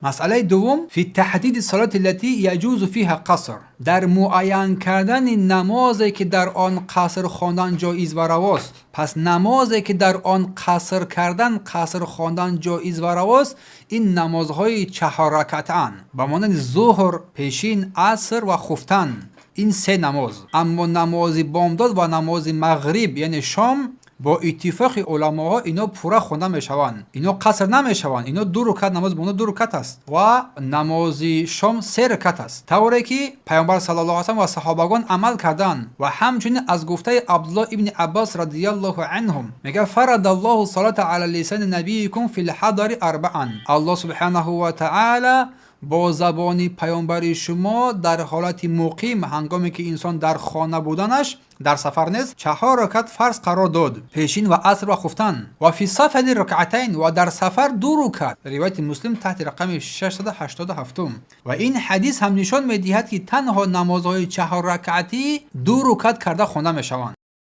Масъалаи дуввум: في تحديد الصلاة التي يجوز فيها القصر, дар муайян кардани намозе, ки дар он қаср хондан ҷоиз ва равост. Пас намозе, ки дар он қаср кардан, қаср хондан ҷоиз ва равост, ин намозҳои чаҳорракатаанд, ба монанди зуҳр, пешин, аср ва хуфтан, ин се намоз. Аммо намози бомдод ва намози мағриб, яъне шом, бо иттифоқи уламоҳо ино пурра хонда мешаванд, ино қаср намешаванд. Ино ду рукат, намози бомдод ду рукат аст ва намози шом се рукат аст, тавре ки Пайғамбар саллаллоҳу алайҳи ва саҳобагон амал карданд. Ва ҳамчунин аз гуфтаи Абдуллоҳ ибни Аббос радиаллоҳу анҳум мега: فرض الله الصلاة على لسان نبيكم في الحضر أربعا. Аллоҳ субҳанаҳу ва таала бо забони паёмбари шумо дар ҳолати муқим, ҳангоме ки инсон дар хона буданаш, дар сафар нест, чаҳор ракат фарз қарор дод: пешин ва аср ва хуфтан. وفي السفر ركعتين, ва дар сафар ду рукат. Ривояти Муслим таҳти рақами 687. Ва ин ҳадис ҳам нишон медиҳад, ки танҳо намозҳои чаҳорракатӣ ду рукат карда хонда мешаванд.